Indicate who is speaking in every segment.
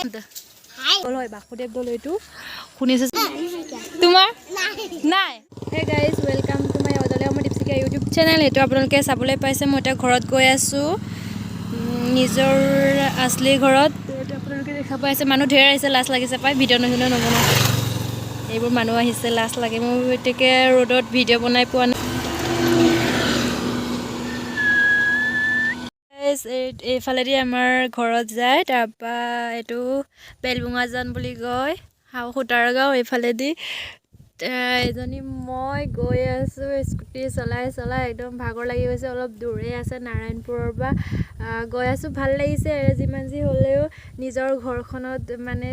Speaker 1: দল হয়, বাসুদেৱ দল এইটো শুনিছে তোমাৰ নাই? Hey guys, welcome to my অদলে মোৰ দীপশিখা ইউটিউব চেনেল। এইটো আপোনালোকে চাবলৈ পাইছে, মই এতিয়া ঘৰত গৈ আছোঁ, নিজৰ আচলি ঘৰত। এইটো আপোনালোকে দেখা পাইছে, মানুহ ধেৰ আহিছে, লাজ লাগিছে পাই। ভিডিঅ' নশুনে নবনাওঁ। এইবোৰ মানুহ আহিছে, লাজ লাগে মোৰ। গতিকে ৰ'দত ভিডিঅ' বনাই পোৱা নাই। Guys, এইফালেদি আমাৰ ঘৰত যায়। তাৰপৰা এইটো বেলবুঙাজান বুলি কয়, সূতাৰগাঁও এইফালেদি। এজনী মই গৈ আছোঁ স্কুটি চলাই চলাই, একদম ভাগৰ লাগি গৈছে। অলপ দূৰে আছে নাৰায়ণপুৰৰ পৰা গৈ আছোঁ। ভাল লাগিছে, যিমান যি হ'লেও নিজৰ ঘৰখনত মানে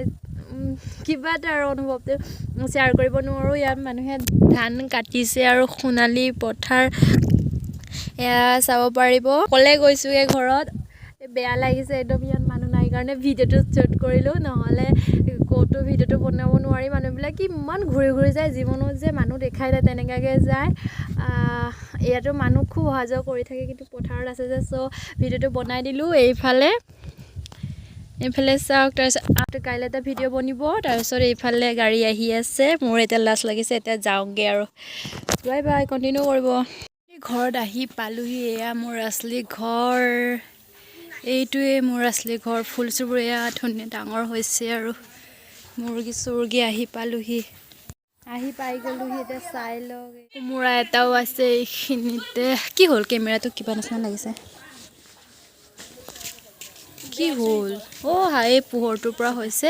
Speaker 1: কিবা এটা আৰু অনুভৱটো শ্বেয়াৰ কৰিব নোৱাৰোঁ। ইয়াত মানুহে ধান কাটিছে আৰু সোণালী পথাৰ এয়া চাব পাৰিব। অকলে গৈছোঁগৈ ঘৰত, বেয়া লাগিছে একদম। ইয়াত মানুহ নাই কাৰণে ভিডিঅ'টো শ্বুট কৰিলোঁ, নহ'লে ক'তো ভিডিঅ'টো বনাব নোৱাৰি। মানুহবিলাক ইমান ঘূৰি ঘূৰি যায়, জীৱনত যে মানুহ দেখাই নাই তেনেকুৱাকৈ যায়। ইয়াতো মানুহ খুব অহা যোৱা কৰি থাকে, কিন্তু পথাৰত আছে যে, চ' ভিডিঅ'টো বনাই দিলোঁ। এইফালে এইফালে চাওক। তাৰপিছত কাইলৈ এটা ভিডিঅ' বনিব। তাৰপিছত এইফালে গাড়ী আহি আছে। মোৰ এতিয়া লাজ লাগিছে, এতিয়া যাওঁগৈ আৰু। বাই বাই, কণ্টিনিউ কৰিব। ঘৰত আহি পালোহি। এয়া মোৰ আচলি ঘৰ, এইটোৱে মোৰ আচলি ঘৰ। ফুল চুবোৰ এয়া ধুনীয়া ডাঙৰ হৈছে আৰু মুৰ্গী চুৰ্গী আহি পালোহি, আহি পাই গ'লোহি। এতিয়া চাই লওক, কোমোৰা এটাও আছে এইখিনিতে। কি হ'ল, কেমেৰাটো কিবা নিচিনা লাগিছে, কি হ'ল? অ' হা, এই পোহৰটোৰ পৰা হৈছে।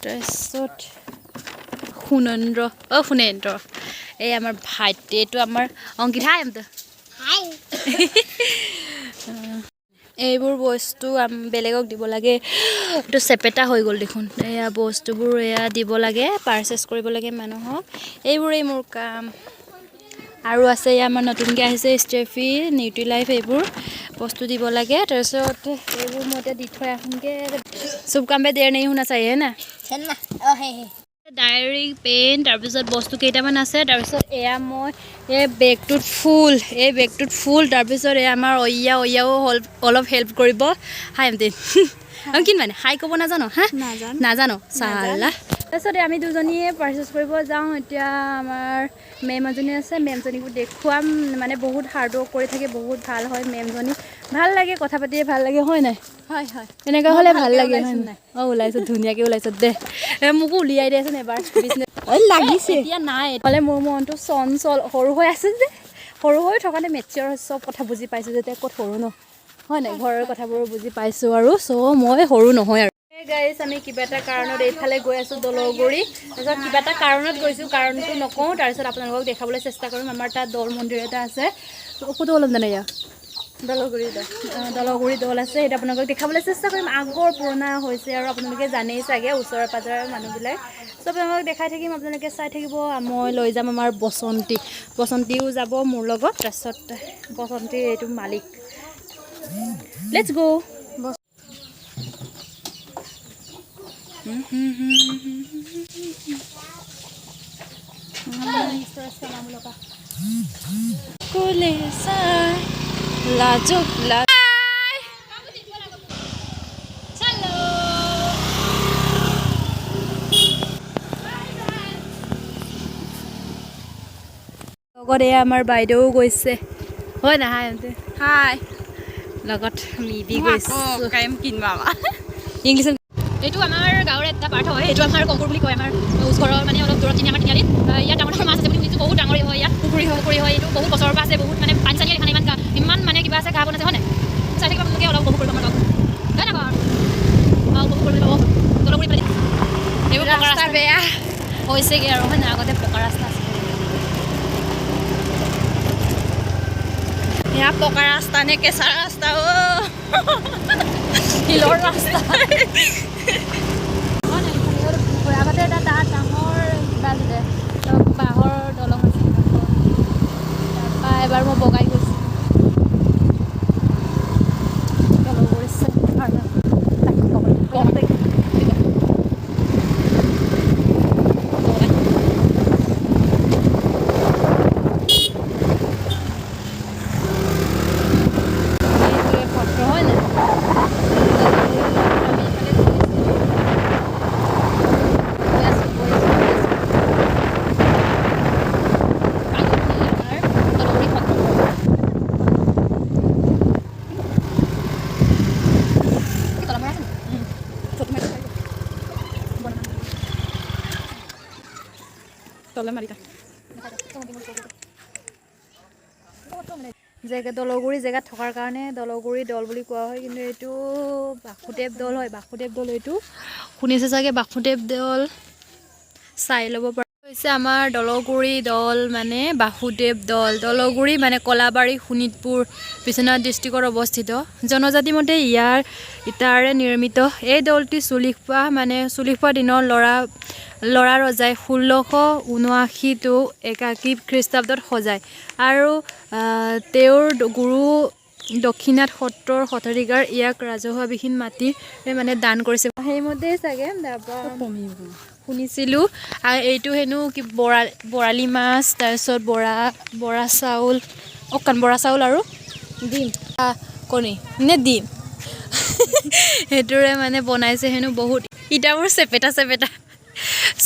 Speaker 1: তাৰপিছত সুনন্দ্ৰ, অ' সুনেন্দ্ৰ, এই আমাৰ ভাইটি, এইটো আমাৰ অংকিত। হাই আমটো। এইবোৰ বস্তু বেলেগক দিব লাগে। এইটো চেপেটা হৈ গ'ল দেখোন। এয়া বস্তুবোৰ এয়া দিব লাগে, পাৰচেছ কৰিব লাগে মানুহক। এইবোৰেই মোৰ কাম। আৰু আছে, এয়া আমাৰ নতুনকৈ আহিছে ষ্টেফি, নিউট্ৰি লাইফ, এইবোৰ বস্তু দিব লাগে। তাৰপিছত এইবোৰ মই এতিয়া দি থৈ আহোঁগৈ। शुभ काम पे देर नहीं होना चाहिए না। ডায়েৰী, পেন, তাৰপিছত বস্তু কেইটামান আছে। তাৰপিছত এয়া মই এই বেগটোত ফুল, এই বেগটোত ফুল। তাৰপিছত এই আমাৰ অইয়া, অইয়াও অলপ হেল্প কৰিব। হাই এমটি অংকিত, মানে হাই ক'ব নাজানো হা? নাজানো চালা। তাৰপিছত আমি দুজনীয়ে পাৰ্চেছ কৰিব যাওঁ। এতিয়া আমাৰ মেম এজনী আছে, মেমজনীকো দেখুৱাম। মানে বহুত হাৰ্ড ৱৰ্ক কৰি থাকে, বহুত ভাল হয় মেমজনী। ভাল লাগে, কথা পাতিয়ে ভাল লাগে, হয় নাই?
Speaker 2: হয়।
Speaker 1: এনেকুৱা হ'লে ভাল লাগে, হয় নাই? অঁ, ওলাইছোঁ, ধুনীয়াকৈ ওলাইছোঁ দে। মোকো উলিয়াই দেচোন এবাৰ বিজনেছ।
Speaker 2: লাগিছে।
Speaker 1: এতিয়া নাই, হ'লে মোৰ মনটো চঞ্চল সৰু হৈ আছে যে, সৰু হৈ থকা নাই, মেচিয়ৰ, চব কথা বুজি পাইছোঁ যেতিয়া ক'ত সৰু ন, হয় নাই? ঘৰৰ কথাবোৰ বুজি পাইছোঁ আৰু চ' মই সৰু নহয়। আৰু গাইজ, আমি কিবা এটা কাৰণত এইফালে গৈ আছোঁ দলগুৰি। তাৰপিছত কিবা এটা কাৰণত গৈছোঁ, কাৰণটো নকওঁ। তাৰপিছত আপোনালোকক দেখাবলৈ চেষ্টা কৰিম। আমাৰ তাত দৌল মন্দিৰ এটা আছে। ক'তো অলপ জানে ইয়াৰ
Speaker 2: দলগুৰি।
Speaker 1: দলগুৰি দৌল আছে, সেইটো আপোনালোকক দেখাবলৈ চেষ্টা কৰিম। আগৰ পুৰণা হৈছে আৰু আপোনালোকে জানেই চাগে ওচৰে পাঁজৰে মানুহবিলাক। চ' আপোনালোকক দেখাই থাকিম, আপোনালোকে চাই থাকিব। মই লৈ যাম আমাৰ বসন্তী, বসন্তীও যাব মোৰ লগত। তাৰপিছত বসন্তীৰ এইটো মালিক। Let's go. লাজুক লাজ। লগত এয়া আমাৰ বাইদেউও গৈছে, হয় নাই? হাই।
Speaker 2: হাই।
Speaker 1: লগত মিবি গৈছোঁ।
Speaker 2: কাইম কিনবা।
Speaker 1: ইংলিছত এইটো আমাৰ গাঁৱৰ এটা পাৰ্ট হয়। এইটো আমাৰ কংকুৰ বুলি কয়। আমাৰ ওচৰৰ মানে অলপ দূৰত তিনি আমাৰ তিনিআলিত। ইয়াত ডাঙৰ ডাঙৰ মাছ আছে বুলি শুনিছোঁ, বহুত ডাঙৰ হয়। ইয়াত পুখুৰী হয়, পুখুৰী হয়। এইটো বহুত বছৰৰ পৰা আছে, বহুত মানে পানী চানী দেখা নাই, ইমান ইমান মানে কিবা আছে, ঘাঁহ বন আছে, হয় নাই? চাই থাকিব আপোনালোকে, অলপ উপভোগ কৰিব আমাৰ গাঁৱত, হয় নাই বাৰু? উপভোগ কৰিব পাব দলগুৰি ফালে। এইবোৰ পকা ৰাস্তা
Speaker 2: বেয়া
Speaker 1: হৈছেগৈ আৰু, হয় নাই? আগতে পকা ৰাস্তা আছিল।
Speaker 2: এয়া পকা ৰাস্তা নে কেঁচা ৰাস্তা অ'?
Speaker 1: শিলৰ ৰাস্তা, হয় নাই? আগতে এটা তাত ডাঙৰ কিবা আছিলে, বাঁহৰ দলং আছিলে। তাৰপৰা এবাৰ মই বগাই গৈছিলোঁ দলগুৰি। এইটোৱে সত্ৰ, হয় নাই? আমি এইফালে গৈছোঁ।
Speaker 2: তলে মাৰি থাক।
Speaker 1: জেগা দলগুৰি জেগাত থকাৰ কাৰণে দলগুৰি দল বুলি কোৱা হয়, কিন্তু এইটো বাসুদেৱ দল হয়। বাসুদেৱ দল এইটো শুনিছে চাগে, বাসুদেৱ দল চাই ল'ব পৰা হৈছে। আমাৰ দলগুৰি দল মানে বাসুদেৱ দল। দলগুৰি মানে কলাবাৰী, শোণিতপুৰ, বিশ্বনাথ ডিষ্ট্ৰিক্টত অৱস্থিত। জনজাতি মতে ইয়াৰ ইটাৰে নিৰ্মিত এই দলটি চুলিখোৱা মানে চুলিখোৱা দিনৰ ল'ৰা ল'ৰা ৰজাই 1679-81 খ্ৰীষ্টাব্দত সজায় আৰু তেওঁৰ গুৰু দক্ষিণাত সত্ৰৰ সত্ৰাধিকাৰ ইয়াক ৰাজহুৱা বিহীন মাটি মানে দান কৰিছে, সেইমতেই চাগে। তাৰপৰা শুনিছিলোঁ আৰু এইটো হেনো কি বৰালি মাছ, তাৰপিছত বৰা বৰা চাউল, অকান বৰা চাউল আৰু
Speaker 2: ডিম।
Speaker 1: কণী নে ডিম, সেইটোৰে মানে বনাইছে হেনো। বহুত ইটাবোৰ চেপেটা চেপেটা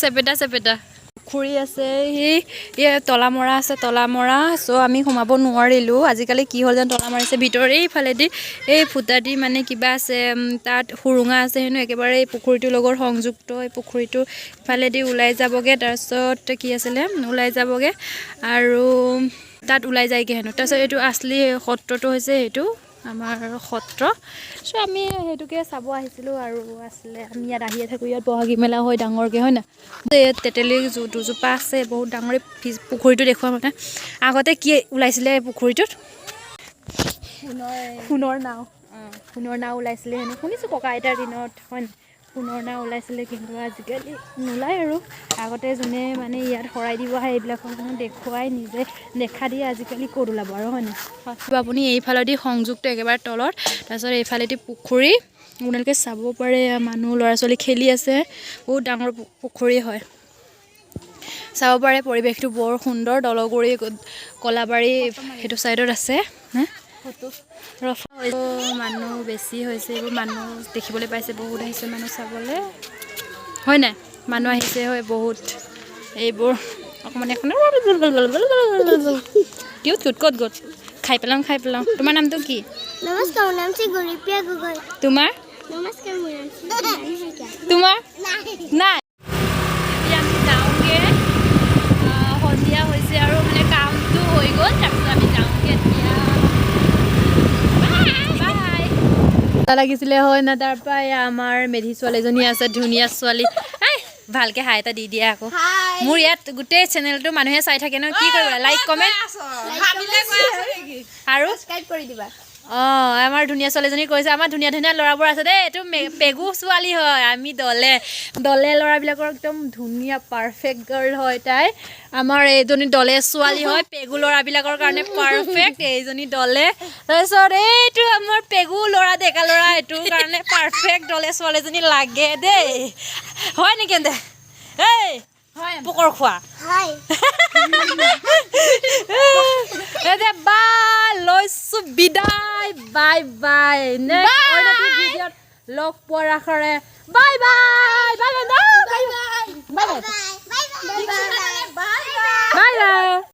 Speaker 1: চেপেটা চেপেটা। পুখুৰী আছে, সেই এই তলা মৰা আছে, তলা মৰা। চ' আমি সোমাব নোৱাৰিলোঁ। আজিকালি কি হ'ল জানো, তলা মাৰিছে ভিতৰত। এইফালেদি এই ফুটা দি মানে কিবা আছে, তাত সুৰুঙা আছে হেনো, একেবাৰে এই পুখুৰীটোৰ লগত সংযুক্ত। এই পুখুৰীটো ইফালেদি ওলাই যাবগৈ, তাৰপিছত কি আছিলে, ওলাই যাবগৈ আৰু তাত ওলাই যায়গৈ হেনো। তাৰপিছত এইটো আচলি সত্ৰটো হৈছে সেইটো আমাৰ সত্ৰ। চ' আমি সেইটোকে চাব আহিছিলোঁ আৰু আছিলে আমি ইয়াত আহিয়ে থাকোঁ। ইয়াত বহাগী মেলা হয় ডাঙৰকৈ, হয় নাই? এই তেতেলী দুজোপা আছে বহুত ডাঙৰ। এই পুখুৰীটো দেখুওৱা মানে আগতে কি ওলাইছিলে এই পুখুৰীটোত? সোণৰ নাও, সোণৰ নাও ওলাইছিলে হেনো, শুনিছোঁ ককা আইতাৰ দিনত, হয় নাই? সোণৰ নাও ওলাইছিলে, কিন্তু আজিকালি নোলায় আৰু। আগতে যোনে মানে ইয়াত শৰাই দিব আহে, এইবিলাকক মানে দেখুৱাই নিজে দেখা দিয়ে। আজিকালি ক'ত ওলাব আৰু, হয় নাই? আপুনি এইফালেদি সংযুক্ত একেবাৰে তলত, তাৰপিছত এইফালেদি পুখুৰী, আপোনালোকে চাব পাৰে। মানুহ ল'ৰা ছোৱালী খেলি আছে। বহুত ডাঙৰ পুখুৰী হয়, চাব পাৰে। পৰিৱেশটো বৰ সুন্দৰ। দলগুৰি কলাবাৰী সেইটো ছাইডত আছে। হা ৰফ, মানুহ বেছি হৈছে, এইবোৰ মানুহ দেখিবলৈ পাইছে, বহুত আহিছে মানুহ চাবলৈ, হয় নাই? মানুহ আহিছে হয় বহুত। এইবোৰ অকণমান এখন কিউট কিউট। ক'ত গ'ল? খাই পেলাওঁ, খাই পেলাওঁ। তোমাৰ নামটো কি?
Speaker 3: নমস্কাৰ, মোৰ নাম শ্ৰী গৌৰীপ্ৰিয়া গগৈ।
Speaker 1: তোমাৰ?
Speaker 3: নমস্কাৰ, মোৰ নাম শ্ৰী জ্ঞানী শইকীয়া।
Speaker 1: তোমাৰ?
Speaker 3: নাই।
Speaker 1: নাই। এতিয়া আমি যাওঁগৈ, সন্ধিয়া হৈছে আৰু মানে কামটো হৈ গ'ল, তাৰপিছত আমি যাওঁগৈ এতিয়া। বাই। লাগিছিলে হয় না? তাৰপৰা এয়া আমাৰ মেধি ছোৱালীজনী আছে, ধুনীয়া ছোৱালী। এই ভালকে হাই এটা দি দিয়া আকৌ। মোৰ ইয়াত গোটেই চেনেলটো মানুহে চাই থাকে ন, কি কৰিব? লাইক, কমেণ্ট আৰু
Speaker 3: ছাবস্ক্ৰাইব কৰি দিবা।
Speaker 1: অঁ, আমাৰ ধুনীয়া ছোৱালীজনী কৈছে। আমাৰ ধুনীয়া ধুনীয়া ল'ৰাবোৰ আছে দেই। এইটো পেগু ছোৱালী হয়। আমি দলে দলে ল'ৰাবিলাকৰ একদম ধুনীয়া পাৰফেক্ট গাৰ্ল হয় তাই। আমাৰ এইজনী দলে ছোৱালী হয়, পেগু ল'ৰাবিলাকৰ কাৰণে পাৰফেক্ট এইজনী দলে। তাৰপিছত এইটো আমাৰ পেগু ল'ৰা, ডেকা ল'ৰা, এইটোৰ কাৰণে পাৰফেক্ট দলে ছোৱালীজনী লাগে দেই, হয় নেকি দে? এই পোকৰ খোৱা।
Speaker 3: হাই।
Speaker 1: এতিয়া বাই, লৈছোঁ বিদায়। বাই বাই, নেক্সট ভিডিঅ'ত লগ পোৱাৰ আশাৰে bye bye bye bye bye bye.
Speaker 3: Bye bye.
Speaker 1: Bye bye.